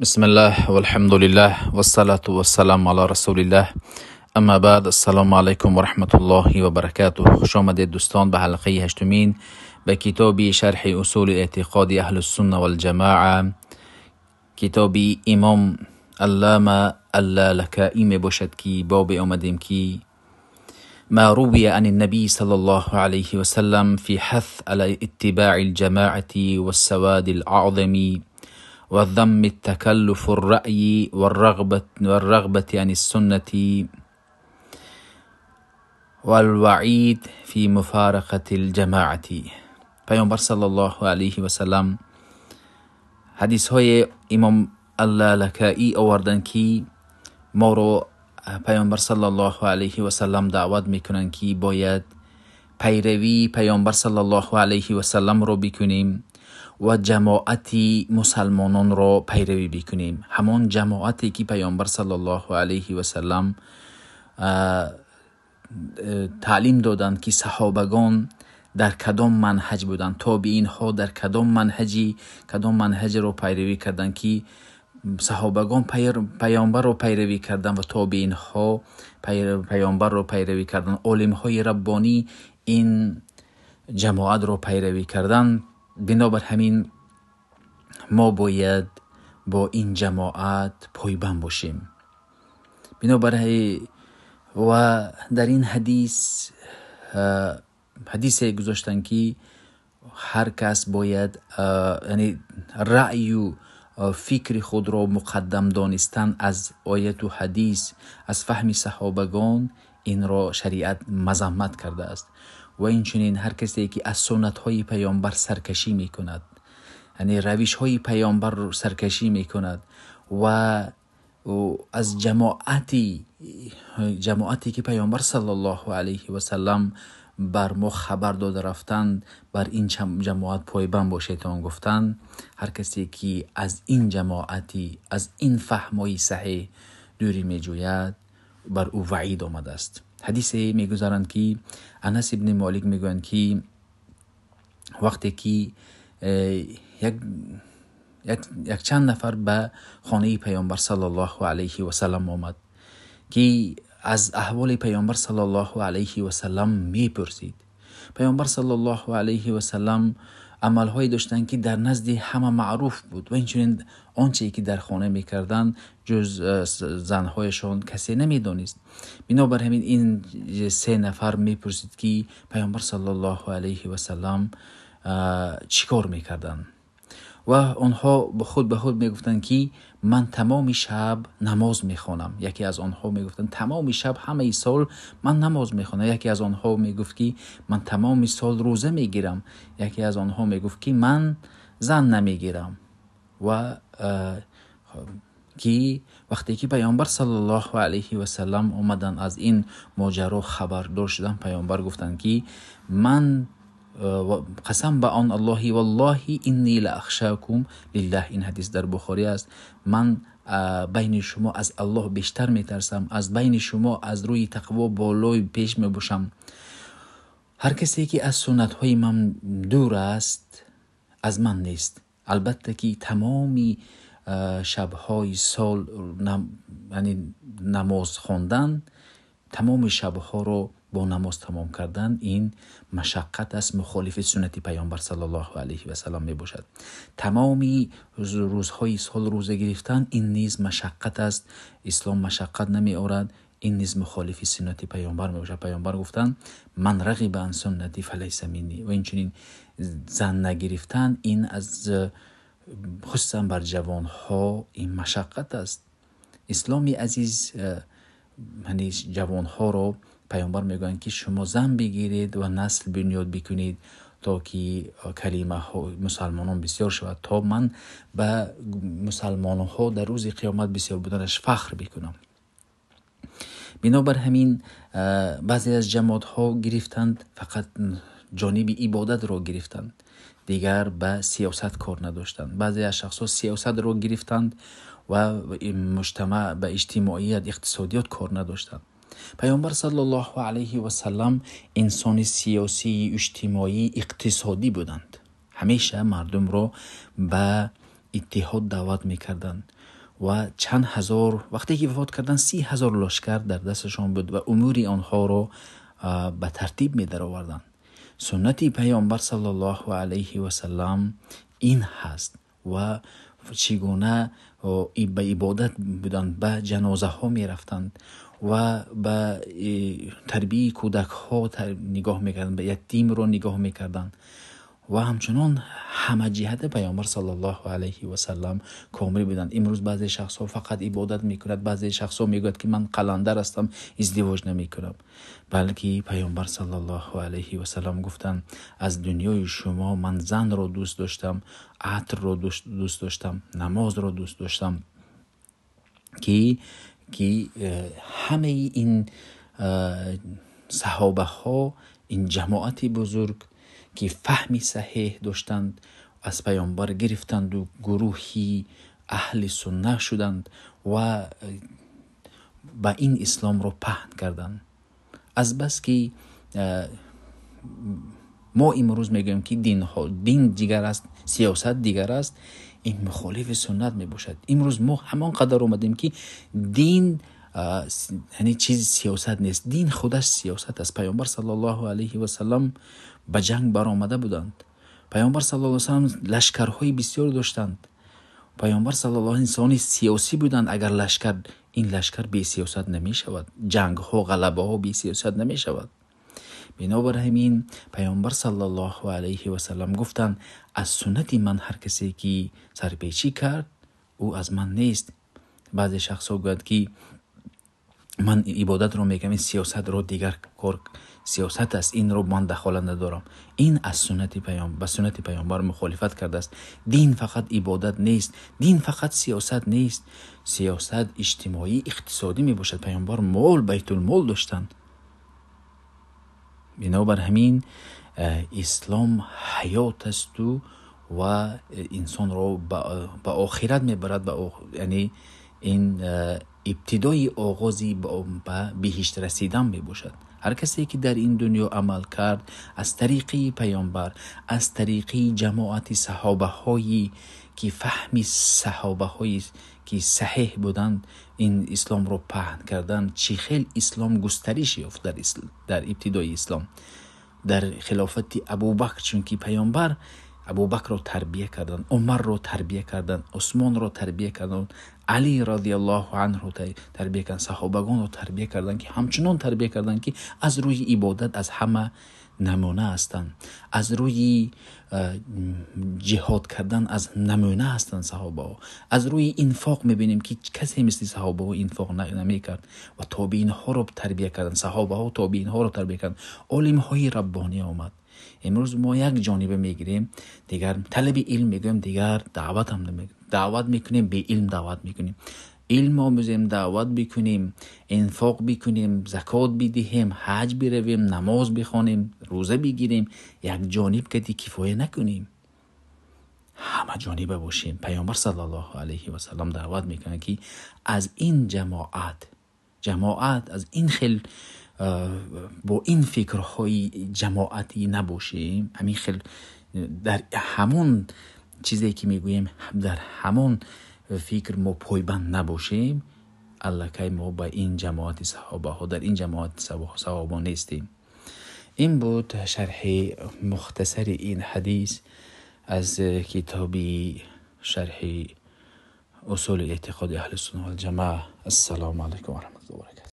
بسم الله والحمد لله والصلاة والسلام على رسول الله. اما بعد، السلام علیکم و رحمت الله و برکاته. خوش آمدید دوستان به حلقه هشتمین به کتاب شرح اصول اعتقاد اهل السنه والجماعه، کتاب امام علامه اللالکائی می باشد که باب آمدیم که ما روي عن النبي صلى الله عليه وسلم في حث على اتباع الجماعة والسواد الأعظم وذم التكلف الرأي والرغبة عن السنة والوعيد في مفارقة الجماعة. پیامبر صلی الله علیه و سلم حدیث های امام اللالکائی آوردن که ما رو پیامبر صلی الله علیه و سلم دعوت میکنن که باید پیروی پیامبر صلی الله علیه و سلم رو بکنیم و جماعت مسلمانان رو پیروی بکنیم، همان جماعتی که پیامبر صلی الله علیه و سلم تعلیم دادند که صحابگان در کدام منهج بودند، تابعین ها در کدام منهج رو پیروی کردند که صحابگان پیامبر رو پیروی کردند و تابعین ها پیامبر رو پیروی کردند، عالم های ربانی این جماعت رو پیروی کردند. بنابر همین ما باید با این جماعت پایبند باشیم. بنابر و در این حدیث گذاشتن که هر کس باید یعنی رأی و فکر خود را مقدم دانستن از آیت و حدیث، از فهم صحابگان، این را شریعت مذمت کرده است. و این چنین هر کسی که از سنت های پیامبر سرکشی میکند، یعنی روش های پیامبر سرکشی میکند و از جماعتی که پیامبر صلی الله علیه و سلم بر ما خبر داده رفتند، بر این جماعت پایبند باشید گفتند، هر کسی که از این جماعتی، از این فهمای صحیح دوری میجوید، بر او وعید آمده است. حدیث میگذارند که انس ابن مالک میگویند که وقتی که یک چند نفر به خانه پیامبر صلی الله علیه و سلم آمد که از احوال پیامبر صلی الله علیه و سلم میپرسید. پیامبر صلی الله علیه و سلم عملهایی داشتند که در نزد همه معروف بود و اینچنین آنچه که در خانه میکردند جز زنهایشان کسی نمیدانست. بنابر همین این سه نفر میپرسید که پیامبر صلی الله علیه و سلم چیکار میکردند و آنها خود به خود میگفتند که من تمام شب نماز میخوانم. یکی از آنها میگفتند تمام شب همه سال من نماز میخوانم. یکی از آنها میگفت که من تمام سال روزه میگیرم. یکی از آنها میگفت که من زن نمیگیرم. و که وقتی که پیامبر صلی الله علیه و سلم آمدن از این ماجرا خبردار شدن، پیامبر گفتند که من قسم به آن الله والله انی لاخشاکم لله. این حدیث در بخاری است. من بین شما از الله بیشتر میترسم، از بین شما از روی تقوا بالای پیش میباشم. هر کسی که از سنت های من دور است از من نیست. البته که تمامی شبهای سال یعنی نماز خواندن، تمام شبها رو با نماز تمام کردن، این مشقت است، مخالف سنت پیامبر صلی الله علیه و سلم می باشد. تمامی روزهای سال روزه گرفتن، این نیز مشقت است، اسلام مشقت نمی آورد، این نیز مخالف سنت پیامبر می باشد. پیامبر گفتند من رغب عن سنتی فلیس منی. و اینچنین زن نگرفتن، این از خصوصا بر جوانها این مشقت است. اسلام عزیز یعنی جوانها رو پیامبر میگویند که شما زن بگیرید و نسل بنیاد بکنید تا که کلمه ها مسلمانان بسیار شود، تا من به مسلمان ها در روز قیامت بسیار بودنش فخر بکنم. بنابر همین بعضی از جماعت ها گرفتند، فقط جانب عبادت را گرفتند، دیگر به سیاست کار نداشتند. بعضی از شخص ها سیاست را گرفتند و مجتمع به اجتماعیت اقتصادیات کار نداشتند. پیامبر صلی الله علیه و سلم انسان سیاسی، اجتماعی، اقتصادی بودند. همیشه مردم را به иттиҳод даъват мекарданд ва чанд ҳазор, вақте ки вафот карданд, 30 ҳазор лашкар дар дасташон буд ва умури онҳоро ба тартиб медароварданд. Суннати Паёмбар саллаллоҳу алайҳи васаллам ин ҳаст ва чӣ гуна ба ибодат буданд, ба ҷанозаҳо мерафтанд ва ба тарбияи кӯдакҳо нигоҳ мекарданд, ба ятимро нигоҳ мекарданд ва ҳамчунон ҳама ҷиҳата Паёмбар саллаллоҳу алайҳи васаллам комил буданд. Имрӯз баъзе шахсҳо фақат ибодат мекунад, баъзе шахсҳо мегӯяд ки ман қаландар ҳастам, издивоҷ намекунам. Балки Паёмбар саллаллоҳу алайҳи васаллам гуфтанд: аз дунёи шумо ман занро дӯст доштам, атрро дӯст доштам, намозро дӯст доштам, ки ҳамаи ин саҳобаҳо, ин ҷамоати бузург ки фаҳми саҳеҳ доштанд, аз Паёмбар гирифтанд ва гурӯҳи аҳли сунна шуданд ва ба ин исломро паҳн карданд. Аз бас ки мо имрӯз мегӯем ки дин дигар аст, сиёсат дигар аст, ин мухолифи суннат мебошад. Имрӯз мо ҳамон қадар омадем ки дин яъне чизи сиёсат нест, дин худаш сиёсат аст. Паёмбар саллаллоҳу алайҳи васаллам ба ҷанг баромада буданд. Паёмбар саллаллоҳу алайҳи васаллам лашкарҳои бисёр доштанд. Паёмбар саллаллоҳу алайҳи инсони сиёсӣ буданд. Агар лашкар, ин лашкар бесиёсат намешавад, ҷангҳо, ғалабаҳо бесиёсат намешавад. Бинобар ҳамин Паёмбар саллаллоҳу алайҳи васаллам гуфтанд: аз суннати ман ҳар касе ки сарпечӣ кард, ӯ аз ман нест. Баъзе шахсҳо гӯянд ки ман ибодатро мекунам, ин сиёсатро дигар кор, сиёсат аст, инро ман дахолат надорам. Ин аз суннати ба суннати Паёмбар мухолифат кардааст. Дин фақат ибодат нест, дин фақат сиёсат нест. Сиёсат иҷтимоӣ, иқтисодӣ мебошад. Паёмбар мол, байтулмол доштанд. Бинобар ҳамин ислом ҳаёт асту ва инсонро ба охират мебарад, яъне ин ибтидои оғози ба биҳишт расидан мебошад. Ҳар касе ки дар ин дунё амал кард аз тариқи Паёмбар, аз тариқи ҷамоати саҳобаҳое ки фаҳми саҳобаҳое ки саҳеҳ буданд, ин исломро паҳн карданд, чӣ хел ислом густариш ёфт дар ибтидои ислом, дар хилофати Абубакр, чунки Паёмбар Абубакрро тарбия карданд, Умарро тарбия карданд, Усмонро тарбия карданд, Али радиаллоҳу анҳуро тарбия карданд, саҳобагонро тарбия карданд, ки ҳамчунон тарбия карданд ки аз рӯи ибодат аз ҳама намуна ҳастанд, аз рӯи ҷиҳод кардан аз намуна ҳастанд саҳобаҳо, аз рӯи инфоқ мебинем ки касе мисли саҳобаҳо инфоқ намекард ва тобеинҳоро тарбия карданд, саҳобаҳо тобеинҳоро тарбия карданд, олимҳои раббонӣ омад. Имрӯз мо як ҷониба мегирем, дигар талаби илм мегӯем, дигар даъват ҳам намегӯем. Даъват мекунем, бе илм даъват мекунем. Илм омӯзем, даъват бикунем, инфоқ бикунем, закот бидиҳем, ҳаҷ биравем, намоз бихонем, рӯза бигирем. Як ҷониб кади кифоя накунем, ҳама ҷониба бошем. Паёмбар саллаллоҳу алайҳи васаллам даъват мекунад ки аз ин ҷамоат аз ин хел бо ин фикрҳои ҷамоатӣ набошем, ҳамин хел дар ҳамон чизе ки мегӯем, дар ҳамон фикр мо пойбанд набошем, аллакай мо ба ин ҷамоати саҳобаҳо, дар ин ҷамоати саҳобо нестем. Ин буд шарҳи мухтасари ин ҳадис аз китоби шарҳи усули эътиқоди аҳли сунна вал ҷамоа. Ассалому алайкум ва раҳматуллоҳи ва баракатуҳ.